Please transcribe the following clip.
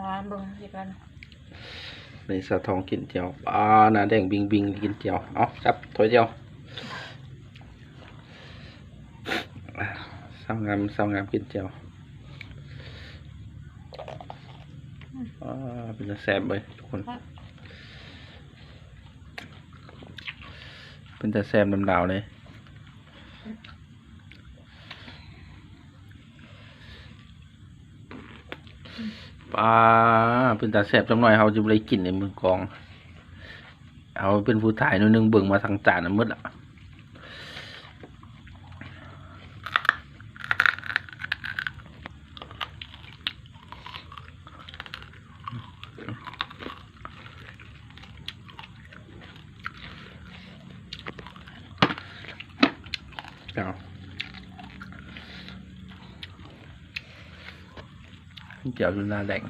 ອາ ເບິ່ງເຮັດວ່າ ນີ້ສາວທອງກິນແຈ່ວ ອາ ໜ້າແດງບິງໆ ກິນແຈ່ວ ເອົາ ຈັບຖ້ວຍແຈ່ວ ສາວງາມ ສາວງາມກິນແຈ່ວ ອາ ເປັນຕາແຊບເວີຍທຸກຄົນ ເປັນຕາແຊບນຳລາວເລີຍ. ປາ ເປັນຕາແຊບ ຈັກໜ່ອຍເຮົາຈະບໍ່ໄດ້ກິນໃນມື້ກອງ ເຮົາເປັນຜູ້ຖ່າຍໜ້ອຍໜຶ່ງ ເບິ່ງມາທັງຈານໝົດລະ. ແຈ່ວ ແຈ່ວຢູ່ໜ້າແດງ